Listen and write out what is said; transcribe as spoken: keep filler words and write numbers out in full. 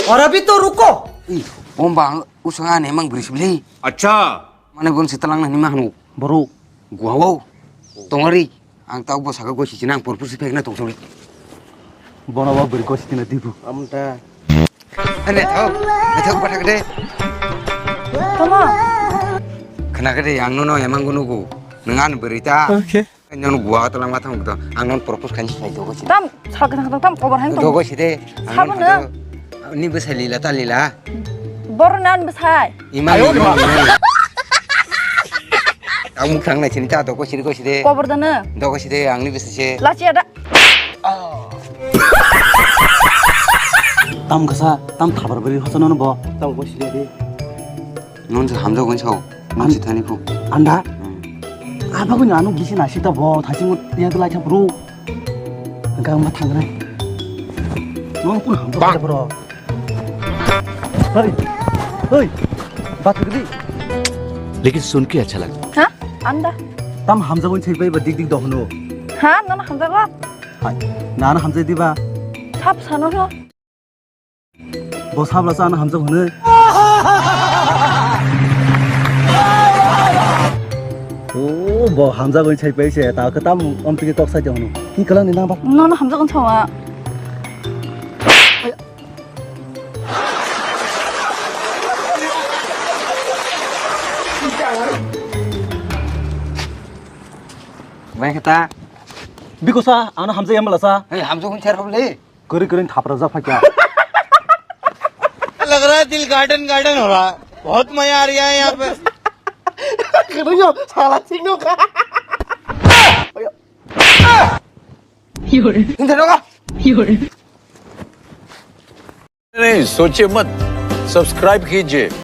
और अभी तो रुको। Ih, om ba usanga ne mang beri sibli. Acha. Mane gun sitalang na ni mahnu. Boro. Gua wo. Tongari. Ang tau bo saka goi sichinang purpose pek na tong sori. Bono bo beri goi sichina dibu. Amta. Ane thau. Ane thau pathak de. Tama. Khna kade ang nono emang gunu gu. Nang an beri ta. Okay. Nang gua talang ma thang to. Ang non propose khan sai dogo si. Tam sal khan tam kobar han to. Dogo si de. Ang Sabo non na. Ni bwsai lila ta lila. Bor nan bwsai. Imang. Ayo, imang. Ang muk thang nai sini ta dogo si dogo si de. Kobar da na. Dogo si de ang ni bwsai se. Lachi ada. Tam kasa, tam thabar beri hosa nono bo. Tam bo si de. Non se hamjak gun sao. Non Am- si thani phu. Anda? Hmm. Aba gun anu gisi na sita bo, thasi mo tiya lai chap ro. Gang ma thang nai. Non pun hamjak bro. Hei. Hei. Bat kedi. लेकिन सुन के अच्छा लगा। Ha? Anda? Tam hamjak gun sei pai ba dik dik dohno. Ha? Nono hamjago? Hai. Nano hamjak diba? Sab sano no. Bo sabla sa ano hamjak hwnwi. O bo hamjak hwnwi sai pai se ta khe tam om tike kok sai hwnwi. Ni kalang ni nang ba. Nono hamjak hwnwi sawa. Bai khe ta. Biko sa ano hamjak yamla sa. Hei hamjak hwnwi ser hobli. Kori kori thapra jak phakya. लग रहा है दिल garden garden हो रहा है। बहुत मजा आ रहा है यहाँ पे। Kiri yo, salah sing no ka. नहीं, सोचे मत, सब्सक्राइब कीजिए।